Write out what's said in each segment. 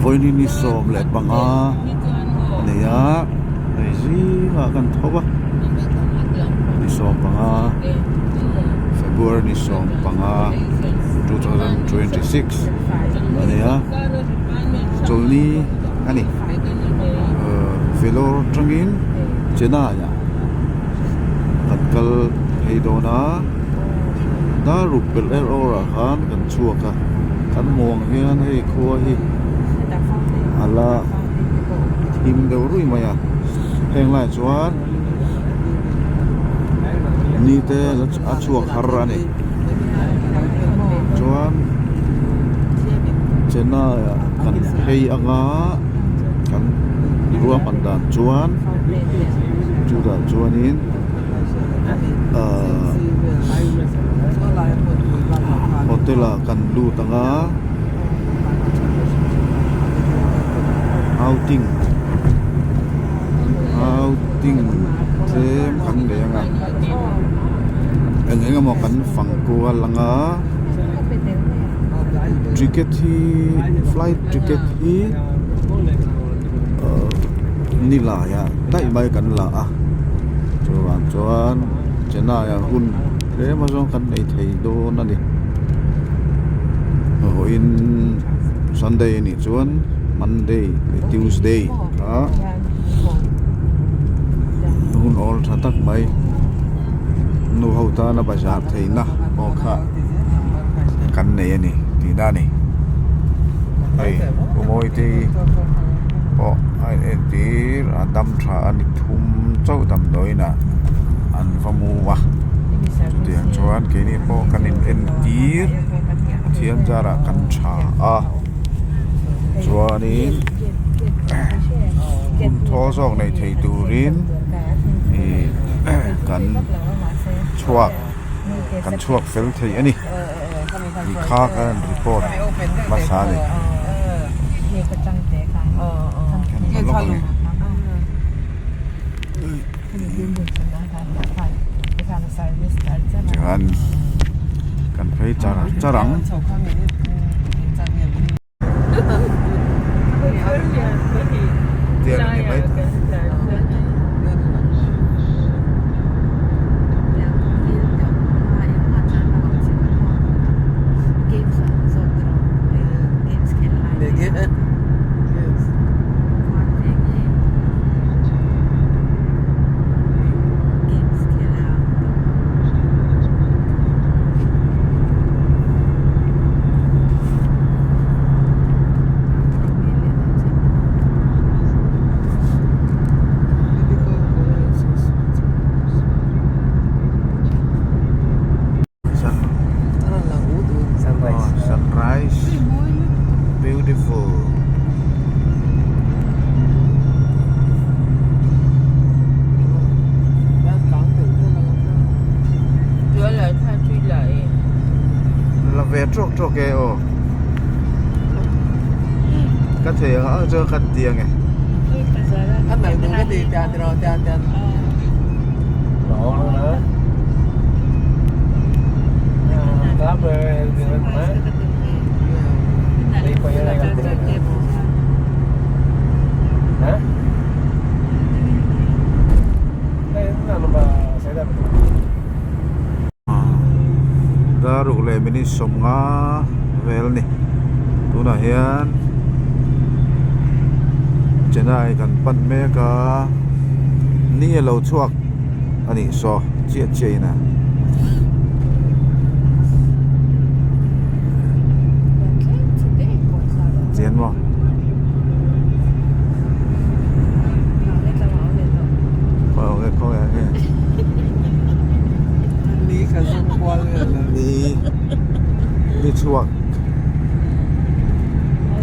Vawiin hi ni 15 a ni a hei zingah kan tho a ni 15 February ni 15 2026 a ni a chawlhni a ni ahh Vellore atangin Chennai ah kan kal phei dawn a dar ruk pelh er awr ah khan kan chhuak a kan hmuh ang hian hei khua hi a la him deuh ruih mai a heng lai chuan ni te a chhuak har a ni chuan Chennai ah kan phei anga kan ruahman dan chuan chutah chuanin ahh hotel ah kan lut ang a outing outing tlem kan nei ang a eng eng emaw kan fang kual ang a ticket hi flight ticket hi ahh nilaiah daih mai kan la a chuvang chuan Chennai ah hun tlem azawng kan nei thei dawn a ni vawiin Sunday a nih chuan Monday leh Tuesday kha hun awl tha tak mai nu ho tana bazar theihna pawh kha kan nei a ni tihna a ni hei Pu Mawite pawh a in entir a dam tha a ni thum chauh damdawiin ah an va mu a chutiang chuan keini pawh kan in entir Pathian zarah kan tha a chuanin hun thawl zawk nei thei turin ih kan chhuak kan chhuak fel thei a ni tih kha kan rawn report hmasa a ni. Tichuan kan phei char char ang. Tiang a ni mai. Sunrise beautiful La ve trawk trawk e aw ka thei ang ang chuan khan ti ange. Daruk leh minute 50 vel a ni tunah hian Chennai kan pan mek a ni a lo chhuak a nih saw chiah chiah in a. Chian maw? Ni ni chhuak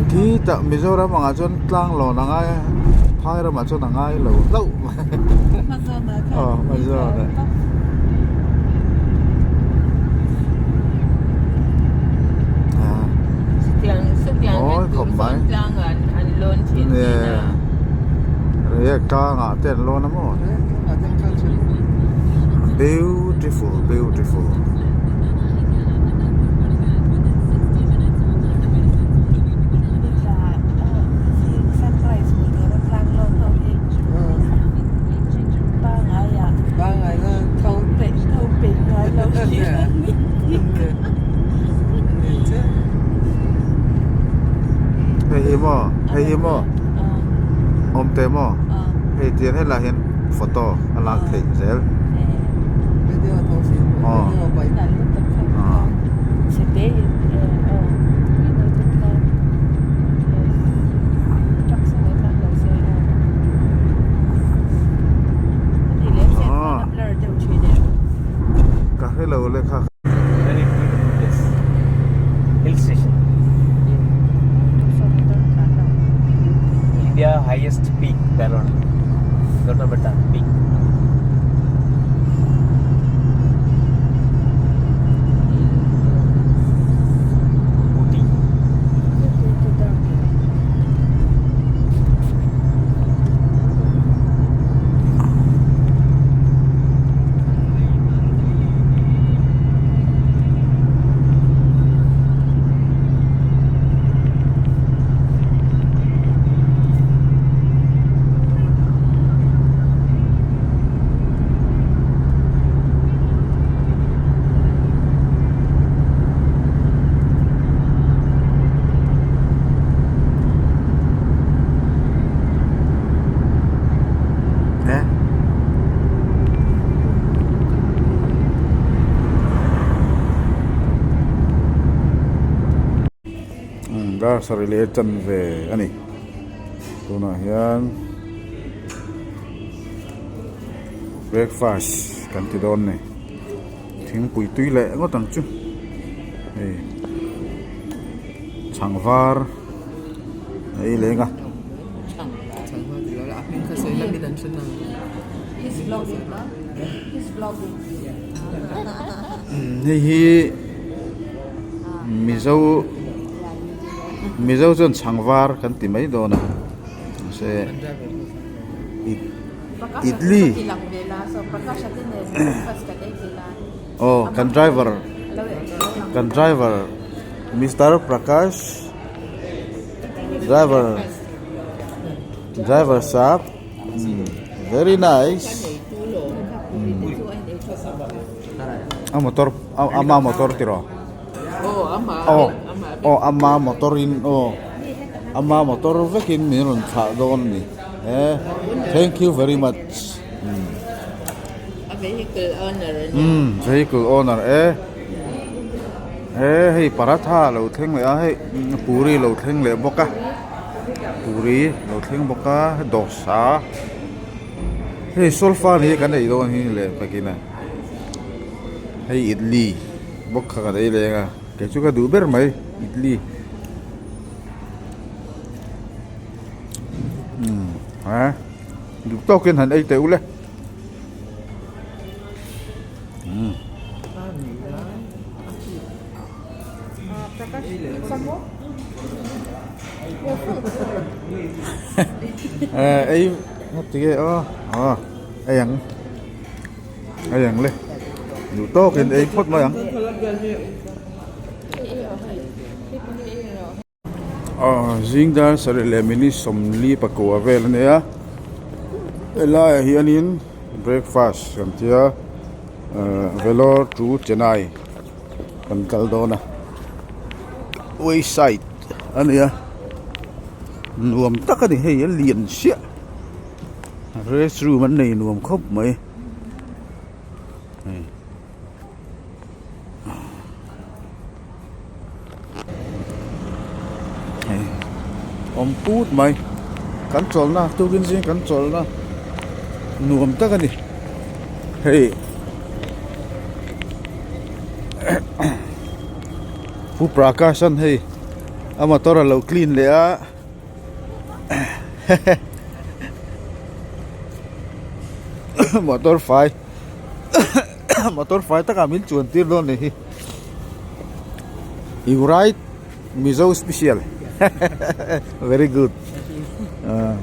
khi tah Mizoram angah chuan tlang lawn a ngai a phai ramah chuan a ngai lo hlauh mai aw hmazawn ah. Mawi khawp mai reiek tlangah te an lawn a maw beautiful beautiful. Hei hi maw awm teh maw hei tiang helaiah hian photo a lak theih zel aw ka hrelo le kha. Very beautiful place. Hill station. India highest peak Belon. Doddabetta peak. Ooty. Dar sarih leh chanve a ni tunah hian breakfast kan ti dawn a ni thingpui tui leh ngawt ang chu hei chhang var a ei leng a. Hei hi mizo mizo chuan chhang var kan ti mai dawn a mahse idli aw kan driver kan driver mister Prakash driver driver sap very nice a motor ama motor tiraw aw aw ama motor in aw ama motor vekin min rawn thlah dawn a ni e thank you very much umm vehicle owner e e hei paratha a lo thleng leh a hei puri a lo thleng leh bawk a puri a lo thleng bawk a dawhsa hei solfa ni kan ei dawn hi leh takin a hei idli bawk kha kan ei leng a kei chu ka duh ber mai idli umm a duh tawkin han ei teh ule. Ei tige aw aw ei ang ei ang le duh tawkin ei phawt mai ang. Aw zing dar sarih leh minute sawmli pakua vel a nia helaiah hianin breakfast kan tia ahh vellore to chennai kan kal dawn a way side a nia nuam tak a ni hei a lian chiah rest room an nei nuam khawp mai hei. Awm put mai kan chawlhna tukin zing kan chawlhna nuam tak a ni hei Pu Prakash an hei a motor a lo clean leh a motor fai. Motor fai takah min chuan tir dawn ni hi you ride mizo special very good ah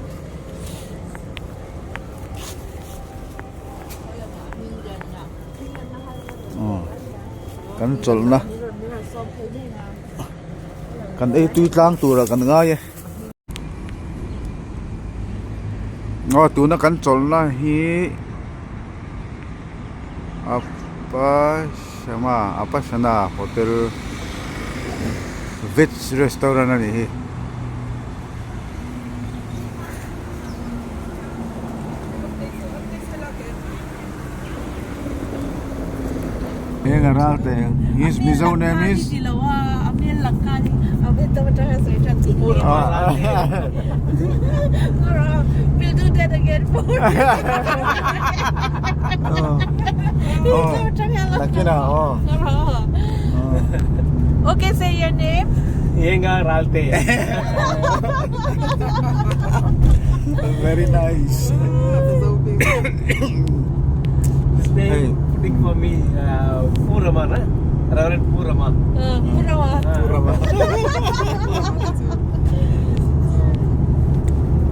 kan chawlhna kan ei tui tlang turah kan ngai e aw tuna kan chawlhna hi. Apasama Apasana hotel veg restaurant a nih hi. Enga Ralte his Mizo name is Nakinah aw. Okay, say your name. Enga Ralte. Very nice. His name putting for me Purama, na? Reverend Purama. Purama. Purama.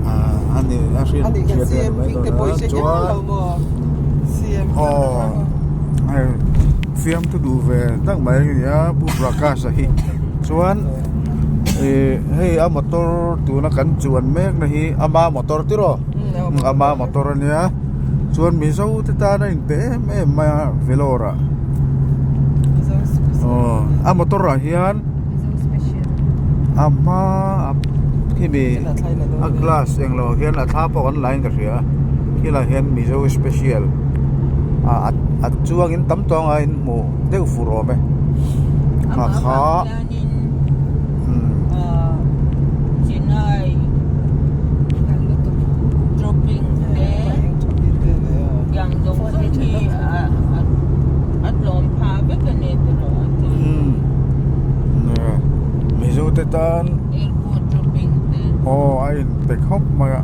Ah, ani a hriat hriat vel mai dawn a chuan aw hei fiamthu duh ve tak mai a ni a Pu Prakash a hi chuan ih hei a motor tuna kan chuan mek na hi ama motor tiraw ama motor a nia chuan Mizo te tan a inpe em em mai a Vellore ah aw a motor ah hian a hma khimi a glass englo ah khian a thla pawh kan la in ka hria khilaiah hian Mizo special ah a chuangin tam tawng a inhmuh deuh fur awm e a kha Mizo te tan aw a inpe khawp mai a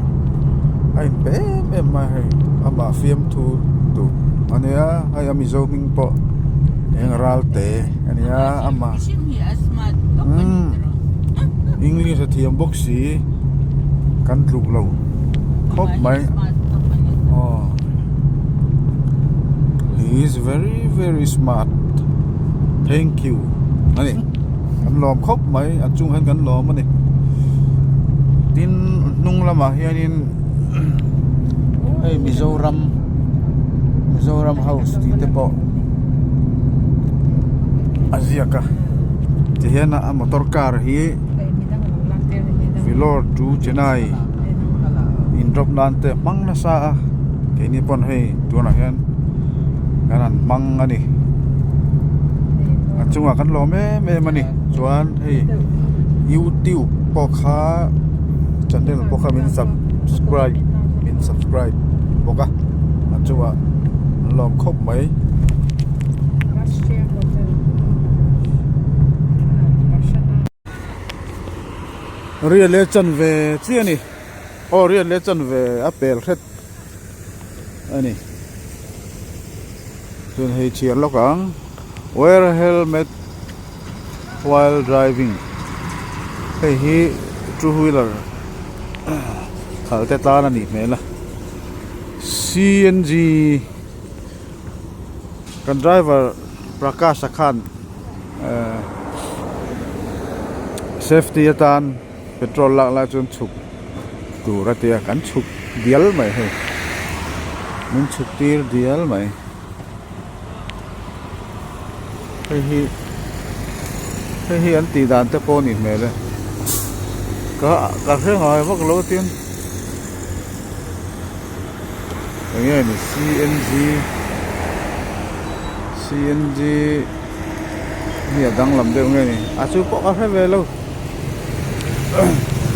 a inpe em em mai a hei amah fiamthu duh a nia hei a Mizo hming pawh eng Ralte a nia amah umm English a thiam bawk si kan tluk lo khawp mai aw he is very very smart thank you a ni kan lawm khawp mai a chung hian kan lawm a ni tin hnung lamah hianin hei Mizoram Mizoram house tih te pawh a ziak a tihian a motor car hi Vellore to Chennai in drop nan te hmang nasa a keini pawn hei tunah hian kan han hmang a ni a chungah kan lawm em em a ni chuan hei youtube pawh kha channel pawh kha min subscribe min subscribe bawk a a chungah an lawm khawp mai. Riat leh chanve chiah a ni aw riat leh chanve a pel hret a ni chuan hei chhiar lawk ang wear helmet while driving hei hi two wheeler khalh te tan a nih hmel a C N G kan driver Prakash a khan ehh safety atan petrol lak lai chuan chhuk tur a tia kan chhuk dial mai hei min chhuk tir dial mai hei hi hei hi an tih dan te pawh a nih hmel e ka ka hre ngai vak lo tin eng nge ni C N G C N G hi a danglam deuh nge ni a chu pawh ka hre ve lo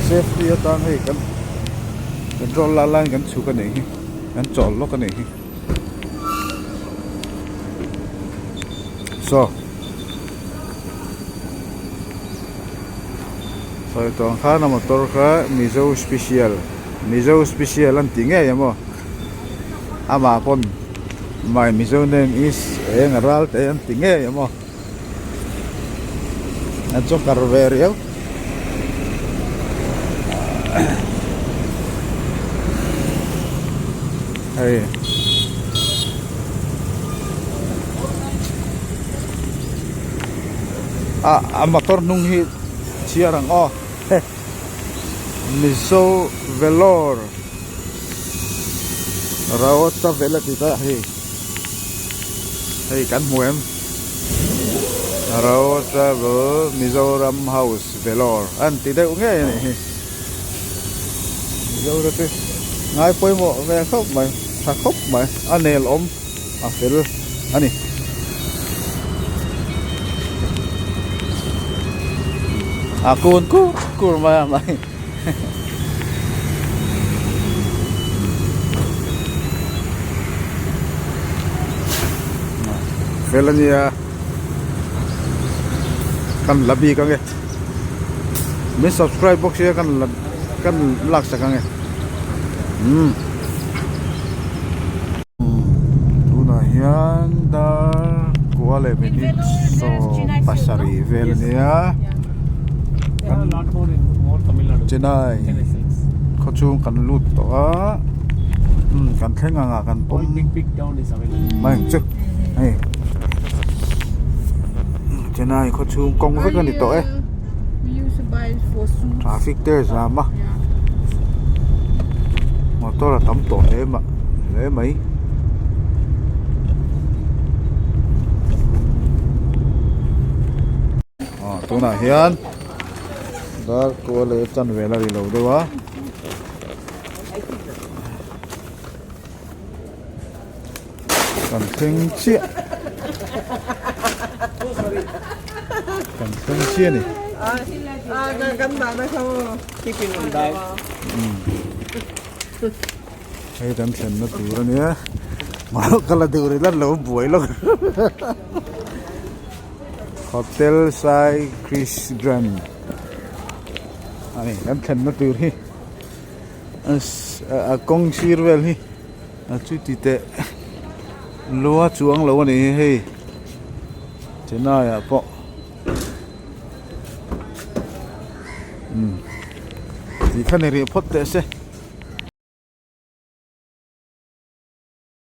safety atan hei kan petrol la laiin kan chhuk a nih hi kan chawl lawk a nih hi saw sawi tawh ang khan a motor kha mizo special mizo special an tih ngei emaw amah pawn my mizo name is eng a ral te an ti ngei emaw a joker ve riau hei a a motor hnung hi chhiar ang aw he Mizo Vellore Raota vel a ti ta hei hei kan hmu em Raota vel Mizoram House Vellore an ti deuh ngei a nih hi Mizoram te ngai pawimawh ve khawp mai tha khawp mai a nel awm a fel a ni. A kun kur kur mai a mai. Fel ania kan la bik ange min subscribe bawk sia kan la kan lak sak ange umm tunah hian dar kua leh minute 70 vel ania Chennai khawchhung kan lut tawh a umm kan thleng ang ah kan pawm mai ang chu hei Chennai khawchhung kawng vek a ni tawh e traffic te a zam a motor a tam tawh hle mah hle mai. Aw tunah hian dar kual leh chan vel a ri lo deuh a kan thleng chiah kan thleng chiah a ni. Hei kan thlenna tur a nia mahse ka la duh rih lo buai lawk. Hotel Sai Chris Grand a ni kan thlenna tur hi a kawng sir vel hi a chuti teh lua chuang lo a ni hi hei Chennai ah pawh umm ti kha ni rih phawt teh se.